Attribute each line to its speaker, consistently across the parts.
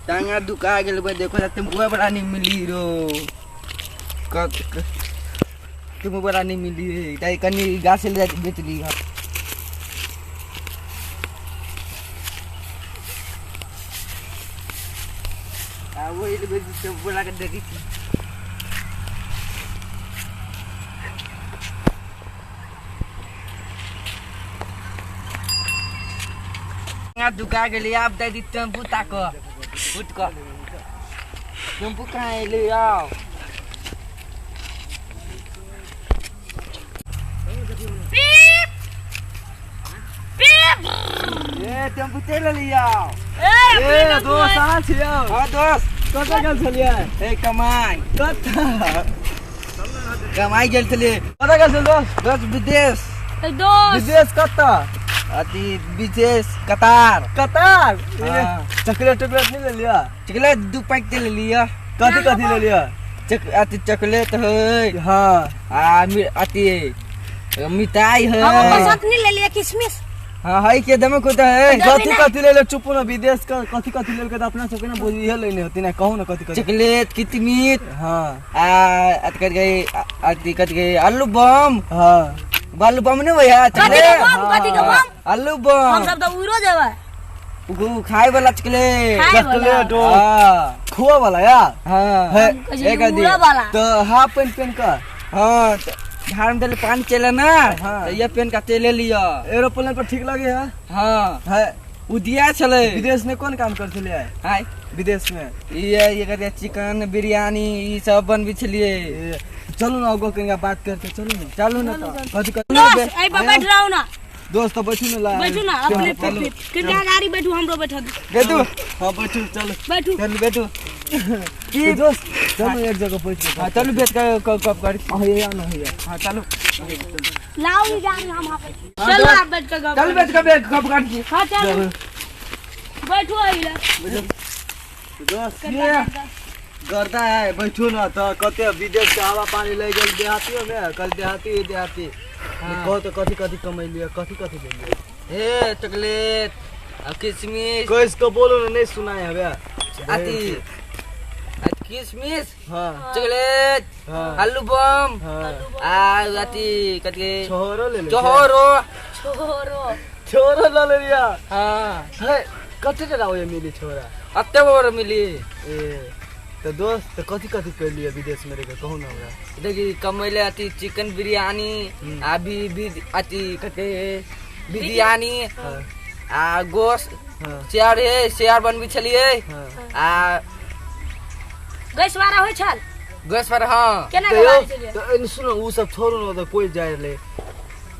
Speaker 1: टांगा दुखा गेल बे, देखो जा टेम्पुआ बड़ा नहीं मिली रो। टेम्पू बड़ा नहीं मिली रे, ताई कनी गाछ ले जाके बेच ली। आ वही ले बेच टेम्पू बड़ा के देखी थी। दुखा गेली, आब दे दी टेम्पू ताक उठ कऽ टेम्पू कहाँ एलै आउ।
Speaker 2: पीप पीप।
Speaker 1: ए टेम्पू चलि एली आउ।
Speaker 2: ए
Speaker 3: ए दोस्त अहाँ छियै?
Speaker 1: हाँ दोस्त।
Speaker 3: कतऽ गेल छलियै?
Speaker 1: ए कमाइ।
Speaker 3: कतऽ
Speaker 1: कमाइ गेल छलियै।
Speaker 3: कतऽ गेल छलियै दोस्त?
Speaker 1: दोस्त विदेश।
Speaker 2: दोस्त
Speaker 3: विदेश कतऽ?
Speaker 1: अथी विदेश कतार।
Speaker 3: कतार?
Speaker 1: हाँ।
Speaker 3: चॉकलेट टॉकलेट नहि लेलियै?
Speaker 1: चॉकलेट 2 पैकेट लेलियै।
Speaker 3: कथी कथी लेलियै?
Speaker 1: अथी चॉकलेट है।
Speaker 3: हाँ।
Speaker 1: आ अथी मिठाई है।
Speaker 2: हम पसंद नहीं लेलियै किशमिश।
Speaker 1: हाँ है के दमे को तो है।
Speaker 3: कथी कथी लेले? चुप न, विदेश का कथी कथी लेलके त अपना सबके ना बुझिए लेने होती ना, कहू ना कथी कथी।
Speaker 1: चॉकलेट किशमिश।
Speaker 3: हाँ।
Speaker 1: आ अथी कथी गई, अथी कथी गई, आलू बम।
Speaker 3: हाँ।
Speaker 1: आलू बम नहीं भैया,
Speaker 2: कथी के
Speaker 1: चॉकलेट।
Speaker 2: बम? कथी के बम?
Speaker 1: आलू बम।
Speaker 2: हम सब तो उड़ो जेबै।
Speaker 1: उ खाए वाला चॉकलेट।
Speaker 2: खाए वाला।
Speaker 3: चॉकलेट ओ
Speaker 1: हाँ।
Speaker 3: खुआ वाला यार।
Speaker 1: हाँ।
Speaker 3: है।
Speaker 1: एक आदमी।
Speaker 2: उड़ो वाला।
Speaker 3: तो हाफ पेंट पेन का।
Speaker 1: हाँ, तो धार में देले पानी चले ना,
Speaker 3: हाँ।
Speaker 1: तो ये पेन का तेले लिया।
Speaker 3: एरोप्लेन पर ठीक लगे है?
Speaker 1: हाँ।
Speaker 3: है।
Speaker 1: उ दिया छले।
Speaker 3: विदेश में कौन काम कर छलियै?
Speaker 1: हाय।
Speaker 3: विदेश में।
Speaker 1: ये करके चिकन बिरयानी ई सब बनबी छलिए।
Speaker 3: ए, चलू ना अगो कनिका बात करते, चलू ना।
Speaker 1: चलू ना तो।
Speaker 3: कथी कथी?
Speaker 2: दोस्त एहि पर बैठ रहू ना।
Speaker 3: दोस्त तो बैठू ना ला।
Speaker 2: बैठू ना अपने
Speaker 3: चलू।
Speaker 2: कृपया गाड़ी बैठू, हमरो बैठा दू।
Speaker 1: बैठू।
Speaker 3: हाँ बैठू, चलू।
Speaker 2: बैठू।
Speaker 1: चलू बैठू।
Speaker 3: की दोस्त चलू एक जगह बैठ।
Speaker 1: हाँ चलू बैठ के कप कर।
Speaker 3: हाँ ये ना ये।
Speaker 1: हाँ चलू।
Speaker 2: लाओ ई गाड़ी हम हाँकै छी। चलू आप बैठ के गप।
Speaker 1: चलू बैठ के बैठ कप कर।
Speaker 2: हाँ चलू बैठू एहि
Speaker 3: दोस्त ये गर्दा है, बैठू ना तो कते विदेश के हवा पानी ले गेल देहातियों में, कल देहाती देहाती। कहो तो कथी कथी कमैलिए, कथी कथी लेलिए?
Speaker 1: ए चॉकलेट आ किशमिश।
Speaker 3: कोई इसको बोलो ना नहीं सुनाए हवे।
Speaker 1: अथी किशमिश।
Speaker 3: हाँ।
Speaker 1: चॉकलेट।
Speaker 3: हाँ।
Speaker 1: आलू बम।
Speaker 3: हाँ।
Speaker 1: आ अथी कथी?
Speaker 3: छोरो ले ले।
Speaker 1: छोरो।
Speaker 2: छोरो।
Speaker 3: छोरो ले लिया।
Speaker 1: हाँ।
Speaker 3: है कते टका होय मिली छोरा?
Speaker 1: अते बड़ मिली।
Speaker 3: ए तो दोस्त तो कथी कथी कर लिया विदेश में रह के कहू ना हमरा।
Speaker 1: देखी कमैले अथी चिकन बिरयानी आ भी अथी कथे बिरयानी।
Speaker 3: हाँ।
Speaker 1: आ गोश्त।
Speaker 3: हाँ।
Speaker 1: शेयर है, शेयर बनबी छलिए।
Speaker 3: हाँ।
Speaker 1: आ
Speaker 2: गैस वाला होय छल?
Speaker 1: गैस पर हाँ।
Speaker 2: केना
Speaker 3: तो
Speaker 2: के
Speaker 3: यौ,
Speaker 2: बाजै छलियै?
Speaker 3: तो एने सुनो उ सब छोड़ू ना तो कोई जाय ले।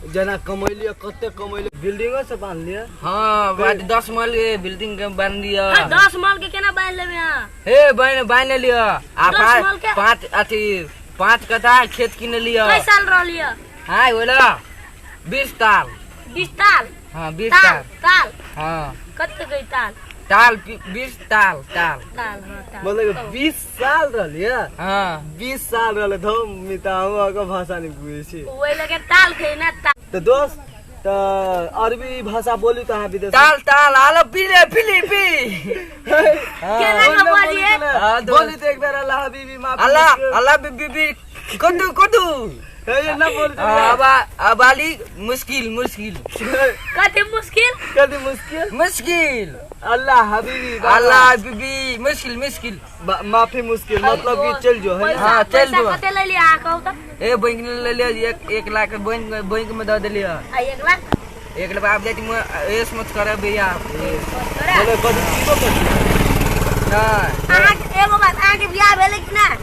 Speaker 3: जेना कमैलिए कते कमैलिए बिल्डिंगो से बांध लिया।
Speaker 1: हाँ, बात 10 माल के बिल्डिंग के बांध लिया।
Speaker 2: हाँ, 10 माल के केना बांध लेबै अहाँ?
Speaker 1: हे, बांध लिया। आ
Speaker 2: 10 माल के?
Speaker 1: पाँच, अथी, 5 कट्ठा खेत किन लिया।
Speaker 2: कै साल रहलियै?
Speaker 1: हाँ, बोला 20 ताल।
Speaker 2: 20 ताल?
Speaker 1: हाँ, 20
Speaker 2: ताल,
Speaker 1: ताल।
Speaker 2: ताल।
Speaker 1: हाँ।
Speaker 2: कते गई ताल?
Speaker 1: ताल, 20 ताल, ताल।
Speaker 2: ताल, हाँ, ताल।
Speaker 3: मतलब 20 साल रहलियै?
Speaker 1: हाँ।
Speaker 3: 20 साल रहलै, धौ मिता, हम अहाँके भाषा नहि बुझै छी।
Speaker 2: ओहि लगे ताल कहै ना, ताल।
Speaker 3: तऽ दोस्त, तऽ अरबी भाषा बोली तऽ अहाँ विदेश
Speaker 1: ताल, ताल, आलो, पी ले, पी ले, पी।
Speaker 2: केना के बजियै?
Speaker 1: हाँ, दोस्त।
Speaker 3: बोली तऽ एक बेर अल्लाह हबीबी माफ
Speaker 1: अल्लाह,
Speaker 3: करियौ।
Speaker 1: अल्लाह बीबी, कदू, कदू।
Speaker 3: हे, ना बोली तऽ
Speaker 1: हाँ, अब आली मुश्किल, मुश्किल।
Speaker 2: कथी मुश्किल?
Speaker 3: कथी मुश्किल?
Speaker 1: मुश्किल।
Speaker 3: अल्लाह हबीबी, बाबा।
Speaker 1: अल्लाह हबीबी, मुश्किल, मुश्किल।
Speaker 3: माफी मुश्किल, मतलब कि चल जो है ना?
Speaker 1: हाँ, चल
Speaker 2: पैसा
Speaker 1: जो।
Speaker 2: कते लेलियै अहाँ कहू तऽ?
Speaker 1: ए, बैंक में ले लिअ, 1 लाख बैंक में दऽ देलियै।
Speaker 2: आ 1 लाख?
Speaker 1: 1 लाख आब जाइत ऐश मत करब भैया।
Speaker 3: बोले, कथी पीबो कथी?
Speaker 1: नहि।
Speaker 2: अहाँ एगो बात, अहाँके बियाह भेलै कि नहि?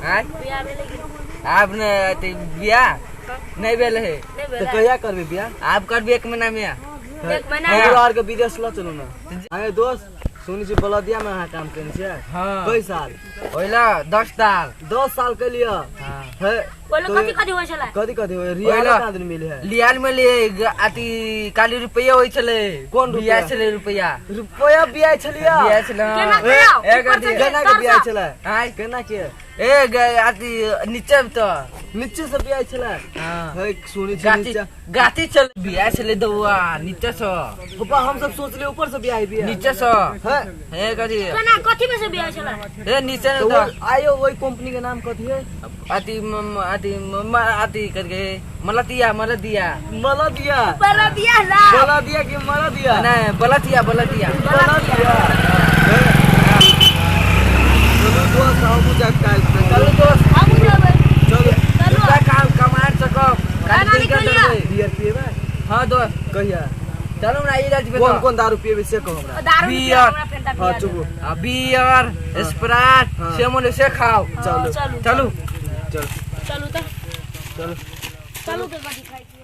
Speaker 1: आँय?
Speaker 2: बियाह भेलै कि नहि?
Speaker 1: आब ने, अथी, बियाह नहि भेल है।
Speaker 2: नहि
Speaker 3: तऽ
Speaker 2: भेलै।
Speaker 3: कहिया करबै बियाह?
Speaker 1: आब करबै 1 महीना में।
Speaker 2: 1 महीना में।
Speaker 3: हमरो आरके विदेश लऽ चलू ना। अरे दोस्त, सुनै छी बलदिया में अहाँ काम केने छियै?
Speaker 1: हाँ।
Speaker 3: कै साल?
Speaker 1: ओहिला 10 साल।
Speaker 3: 10 साल केलियै?
Speaker 1: हाँ।
Speaker 3: हे,
Speaker 2: ओहिला
Speaker 3: तो
Speaker 2: कथी कथी होइ छलै?
Speaker 3: कथी कथी होइ? रियाल
Speaker 1: ओहिला
Speaker 3: कहाँ दिन मिले है?
Speaker 1: रियाल में लिए, अथी, काली रुपैया होइ छलै।
Speaker 3: कोन रुपैया?
Speaker 1: बिया छलै रुपैया।
Speaker 3: रुपैया बिया छलियै?
Speaker 1: बिया छलै, हाँ।
Speaker 2: केना के आउ?
Speaker 1: एक
Speaker 2: ऊपर से
Speaker 1: अथी।
Speaker 3: केना के
Speaker 2: तर
Speaker 3: बिया
Speaker 2: सँ।
Speaker 3: छलै?
Speaker 1: आँय?
Speaker 3: केना के?
Speaker 1: ए अथी नीचे तो
Speaker 3: नीचे से बियाह छलै।
Speaker 1: हां
Speaker 3: है सुनै छी
Speaker 1: गाती
Speaker 3: नीचा
Speaker 1: गाती चल बियाह छलै दौआ नीचे से।
Speaker 3: पापा हम सब सोचले ऊपर से बियाह बियाह
Speaker 1: नीचे से
Speaker 3: है
Speaker 1: हे कथी
Speaker 2: केना कथी में से बियाह छलै?
Speaker 1: ए नीचे
Speaker 3: तो
Speaker 1: तो
Speaker 3: आयो वही कंपनी के नाम कथी है?
Speaker 1: अथी अथी अथी करके मलतिया मलतिया
Speaker 3: मलदिया
Speaker 2: बलदिया ला
Speaker 3: मलदिया कि मलदिया
Speaker 1: नहीं बलतिया बलतिया
Speaker 3: मलदिया। चलो दोस्त हमहू जाके काल्हि
Speaker 1: चलो दोस्त
Speaker 2: हमहू जेबै।
Speaker 3: चलो
Speaker 2: चलो
Speaker 1: काम कमा सकब
Speaker 2: खाना निकलिया।
Speaker 3: बियर पिएबै?
Speaker 1: हां दोस्त
Speaker 3: कहिया
Speaker 1: चलो ना ई रात
Speaker 3: कौन कौन दारू पिएबै से कहू हमरा।
Speaker 2: दारू
Speaker 1: बियर।
Speaker 2: हमरा फेंटा
Speaker 3: हां
Speaker 2: पिया
Speaker 3: चुप
Speaker 1: बियर स्प्राइट सेमन से खाओ।
Speaker 3: चलो
Speaker 2: चलू
Speaker 1: चलू
Speaker 3: चलो
Speaker 2: चलू त
Speaker 3: चलो
Speaker 2: चलू के कथी खाइ छी।